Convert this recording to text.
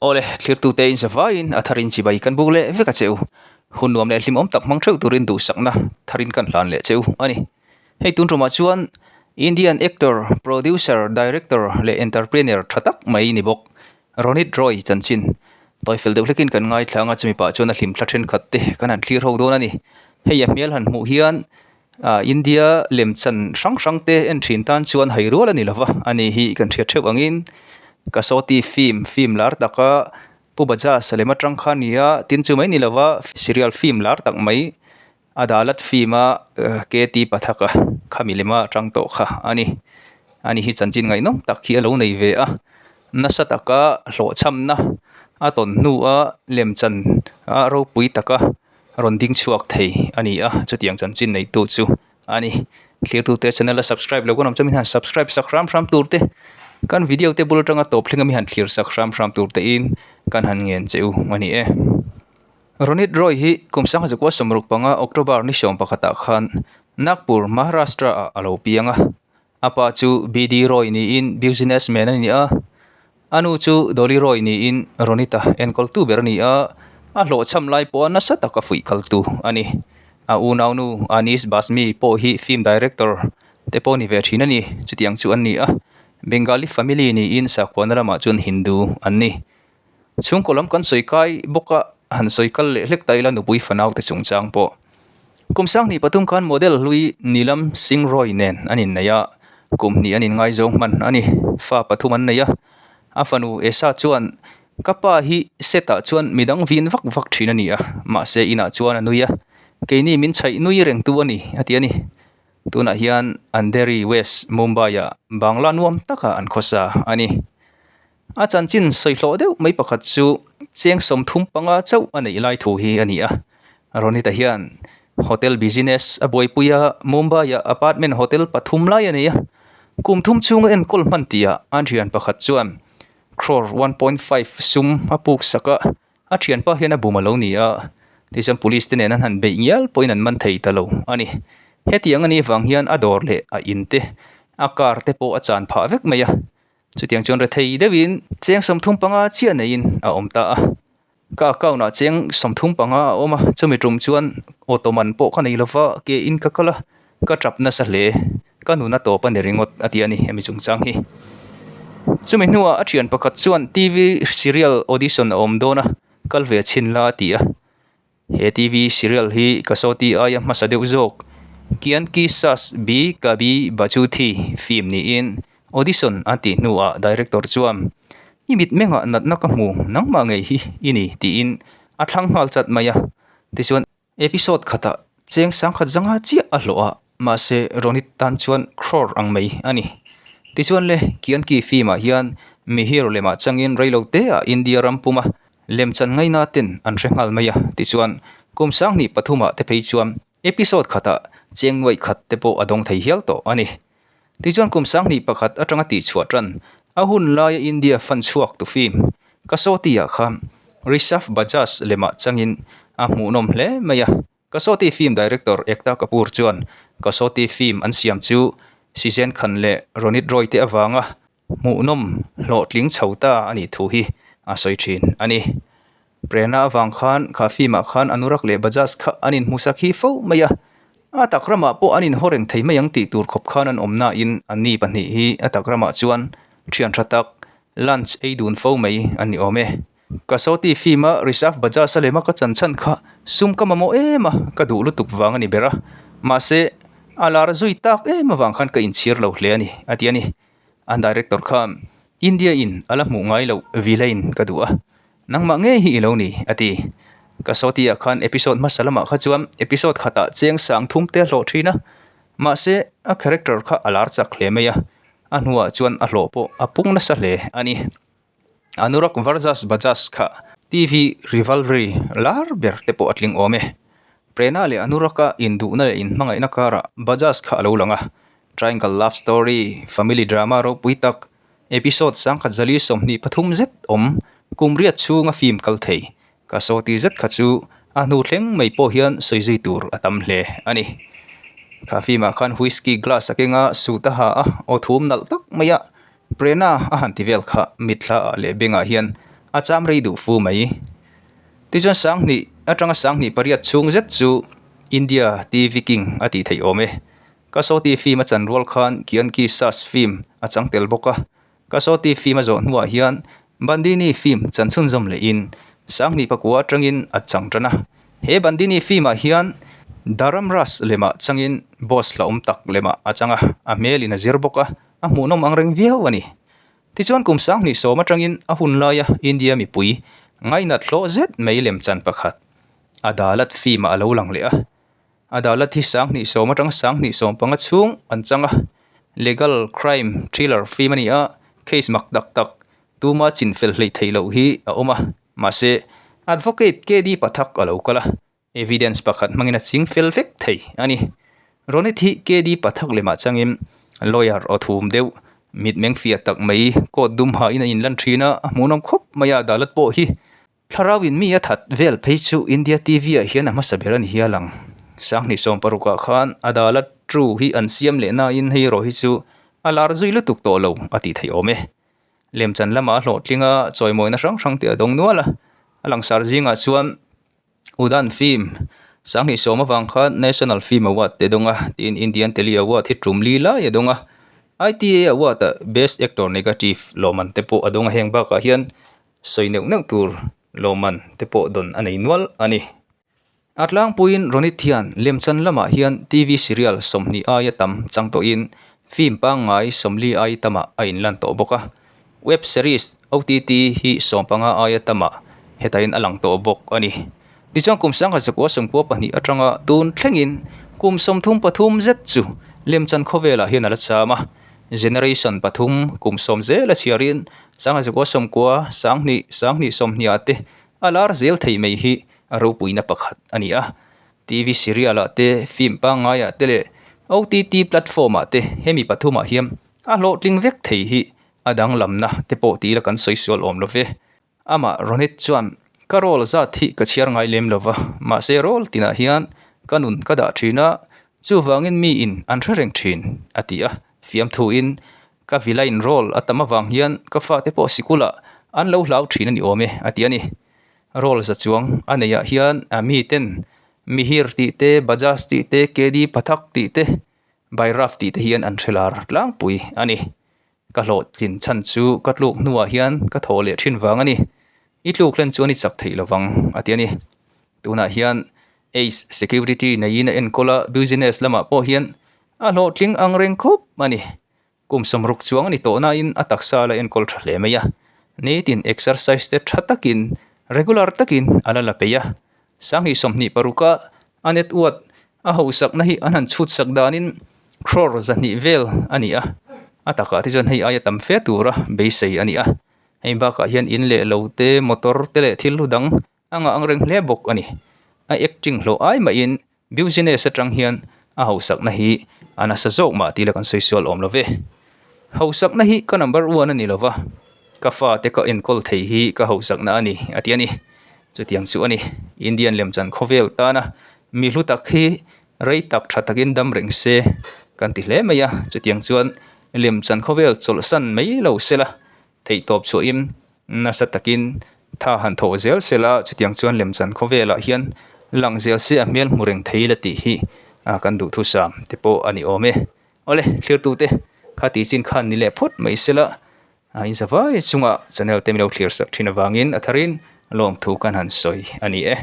Awle, thlirtute in zavaiin a tharin chibai kan buk leh vek a che u. Hun nuam leh hlimawm tak hmang theuh turin duhsakna tharin kan hlan leh che u a ni. Hei tun tumah chuan Indian actor, producer, director leh entrepreneur tha tak mai ni bawk Ronit Roy chanchin tawifel deuh hlekin kan ngaithla anga chumi pah chuan a hlimthla thenkhat te kan han thlir ho dawn a ni. Hei a hmel han hmuh hian ah India lemchan hrang hrang te en thin tan chuan hai rual a ni lova a ni hi kan hriat theuh angin Kasawti film film lar taka Pu Bajaj lem atang kha a ni a tin chu mai ni lova serial film lar tak mai Adalat film a K T Pathak a khami lema atang tawh kha a ni. Ani hi chanchin ngaihnawm tak hi a lo nei ve a nasa taka hlawhchhamna a tawn hnua lemchan a ropui taka rawn ding chhuak thei a ni a chutiang chanchin neitu chu a ni. Thlirtute channel a subscribe lo kan awm chuan min han subscribe sak hram hram tur te kan video te bul atanga tawp thleng a mi han thlir sak hram hram tur te in kan han ngen che u a ni e. Ronit Roy hi kum sangha zakua 65 October ni 11 khan Nagpur, Maharashtra ah a lo piang a. A pa chu BD Roy niin businessman a ni a, a nu chu Dolly Roy niin Ronita enkawltu ber a ni a, a hlawhchham lai pawha nasa taka fuih kaltu a ni. A unaunu Anis Bazmee pawh hi film director te pawh ni ve thin a ni, chutiang chu an ni a, Bengali family niin sakhuana lamah chuan Hindu an ni. Chhungkaw lam kan sawi kai bawk a, han sawi kal leh hlek ta ila nupui fanau te chungchang pawh. Kum sanghnih pathum khan model hlui Nilam Singh Roy nen an innei a, kum hnih an inngaizawng hman a ni. Fa pathum an nei a, a fanu Esa chuan ka pa hi set ah chuan midang vin vak vak thin a ni a, mahse inah chuan a nui a, keini min chhaih nui reng tu a ni a ti a ni. Tunah hian Andheri West Mumbai ah Bangla nuam takah an khawsa a ni. A chanchin sawi hlawh deuh mai pakhat chu cheng 35 chauh a neih lai thu hi a ni a. Ronita hian hotel business a buaipui a, Mumbai-ah apartment hotel pathum lai a nei a. Kum thum chhunga enkawl hman tihah an thian pakhat chuan crore 1.5 sum a puk sak a, a thianpa hian a bum a lo ni a. Tichuan police te nen an han beih ngial pawhin an man thei ta lo a ni. Hetiang a nih vang hian a dawr leh a in te, a car te pawh a chan phah vek mai a. Chutiang chuan rethei deuhin cheng 35 chiah neiin a awm ta a. Ka account ah cheng 35 a awm a, chumi tum chuan auto man pawh ka nei lova ke in ka kal a, ka tap nasa hle. Ka nun a tawp a ni ringawt a ti a ni hemi chungchang hi. Chumi hnuah a thian pakhat chuan TV serial audition a awm dawn a, kal ve chhin la a ti a. He TV serial hi Kasawti aia hmasa deuh zawk Kian Ki Saas Bhi Kabhi Bachu Thi film niin audition a tih hnuah director chuan I mit mengah natna ka hmu nangmah ngei hi i ni tiin a thlang nghal chat mai a. Tichuan episode khatah cheng sangkhat zanga chiah a hlawh a, mahse Ronit tan chuan crore ang mai a ni. Tichuan le Kian Ki film ah hian mi hero lemah changin reilote ah India ram puma Lemchan ngaina ten an hre nghal mai a, tichuan kum sanghnih pathumah te phei chuan episode khatah cheng nuaih khat te pawh a dawng thei hial tawh a ni. Tichuan kum sanghnih pakhat atanga tihchhuah tan a hun laia India fan chhuak tu film Kasawti-ah khan Rishabh Bajaj lemah changin a hmuhnawm hle mai a. Kasawti film director Ekta Kapoor chuan Kasawti film an siam chu Sizen Khan leh Ronit Roy te avanga Hmuhnawm hlawhtling chho ta a nih thu hi a sawi thin a ni. Prerna avang khan kha film ah khan Anurak leh Bajaj kha an inhmusak hi fo mai a, a tak ramah pawh an inhaw reng thei mai ang tih tur khawp khan an awm nain anni pahnih hi a tak ramah chuan thian tha tak lunch ei dun fo mai an ni awm e. Kasawti film a Rishabh Bajaj a lema ka chan chhan kha sum ka mamawh em a, ka duh lutuk vang a ni ber a, mahse a lar zui tak em avang khan ka inchhir lo hle a ni a ti a ni. An director khan India in a la hmuh ngai loh villain ka duh a, nangmah ngei hi i lo ni a ti. Kasawti ah khan episode hmasa lamah kha chuan episode khatah cheng sang thum te a hlawh thin a, mahse a character kha a lar chak hle mai a, a hnuah chuan a hlawh pawh a pung nasa hle a ni. Anurak Versus Bajaj kha TV rivalry lar ber te pawh a tling awm e. Prerna leh Anurak-a induhna leh inhmangaihna karah Bajaj kha a lo lang a. Triangle love story, family drama ropui tak, episode 1123 zet awm, kum riat chhunga film kal thei. Ka sawti zet kha chu a hnu thleng mai pawh hian sawi zui tur a tam hle a ni. Kha film ah khan whisky glass a keng a, suit a ha a, aw thum nalh tak mai a, Prerna a han ti vel kha mitthla ah leh bengah hian a cham rei duh fu mai. Tichuan sanghnih atanga sanghnih pariat chhung zet chu India TV King a tih theih awm e. Kasawti film a chan rual khan Kianki Sas film a chang tel bawk a. Kasawti film a zawh hnuah hian Bandini film chan chhunzawm lehin sanghnih pakua atangin a chang tan a. He Bandini film ah hian Dharam Raj lemah changin boss hlauhawm tak lemah a chang a, a hmelin a zir bawk a, a hmuhnawm ang reng viau a ni. Tichuan kum sanghnih sawm atangin a hun laia India mipui ngainat hlawh zet mai lemchan pakhat Adalat film ah a lo lang leh a. Adalat hi sanghnih sawm atang sanghnih sawm panga chhung an chang a, legal crime thriller film a ni a, case mak tak tak tuma chin fel hleih theih loh hi a awm a, mahse Advocate KD Pathak a lo kal a. Evidence pakhat hmangin a ching fel vek thei a ni. Ronit hi KD Pathak lemah changin lawyer aw thum deuh, mitmeng fiah tak mai, coat dum hain a inlan thin a, a hmuhnawm khawp mai a, adalat pawh hi thlarauin mi a that vel phei chu India TV ah hian a hmasa ber a ni hial ang. Sanghnih sawm parukah khan adalat true hi an siam leh nain hei erawh hi chu a lar zui lutuk tawh lo a tih theih awm e. Lemchan lamah a hlawhtling a, chawimawina hrang hrang te a dawng nual a, a langsar zingah chuan Udan film sanghnih sawm avang khan National Film Award te dawng a, tin Indian Tele Award hi tum li lai a dawng a. ITA Award ah Best Actor Negative lawmman te pawh a dawng a, heng bakah hian sawi neuh neuh tur lawmman te pawh dawn a nei nual a ni. A tlangpuiin Ronit hian lemchan lamah hian TV serial 20 aia tam chang tawhin film pangngai 40 ai tamah a inlan tawh bawk a. Web series OTT hi 15 aia tamah hetain a lang tawh bawk a ni. Tichuan kum 1992 atanga tun thlengin kum 33 zet chu lemchan khawvelah hian a la cham a. Generation pathum kum sawm zela chhiarin 1990, 20, 2020 ah te a lar zel thei mai hi a ropuina pakhat a ni a. TV serial ah te, film pangngaiah te leh OTT platform ah te hemi pathumah hian A hlawhtling vek thei hi a danglamna te pawh ti ila kan sawi sual awm lo ve. Amah Ronit chuan, Ka role zat hi ka chhiar ngai lem lo va, mahse role tinah hian ka nun ka dah thin a, chuvangin miin an hre reng thin, a ti a. Fiamthuin, Ka villain role a tam avang hian ka fate pawh sikulah an lo hlau thin a ni awm e, a ti a ni. Role za chuang a neihah hian miten Mihir tih te, Bajaj tih te, KD Pathak tih te, Bairav tih te hian an hre lar tlangpui a ni. Ka hlawhtlin chhan chu ka tluk hnuah hian ka thaw leh thin vang a ni. I tluk hlen chuan i chak theih lovang a ti a ni. Tunah hian Ace Security neiin a enkawl a, business lamah pawh hian a hlawhtling ang reng khawp a ni. Kum 60 chuang a ni tawh nain a taksa la enkawl tha hle mai a. Nitin exercise te tha takin, regular takin a la la peih a. 2026 a a net worth a hausakna hi an han chhut sak danin crore 200 vel a ni a. A takah te chuan hei aia tam fe tura beisei a ni a. Hei bakah hian in leh lo te, motor te leh thil hlu dang a ngah ang reng hle bawk a ni. A acting hlawh ai mahin Business atang hian a hausakna hi a nasa zawk mah tih la kan sawi sual awm lo ve. Hausakna hi ka number one a ni lo va, ka fate ka enkawl thei hi ka hausakna a ni a ti a ni. Chutiang chu a ni, Indian lemchan khawvel tana mi hlu tak hi rei tak tha takin dam reng se kan ti hle mai a, chutiang chuan lemchan khawvel chawlhsan mai lo sela Theihtawp chhuahin nasa takin tha han thawh zel sela chutiang chuan lemchan khawvelah hian lang zel se a hmel hmu reng thei la tih hi kan duhthusam te pawh a ni awm e. Awle thlirtute kha tih chin khan ni leh phawt mai sela in zavai chungah channel te min lo thlir sak thin avangin a tharin lawmthu kan han sawi a ni e.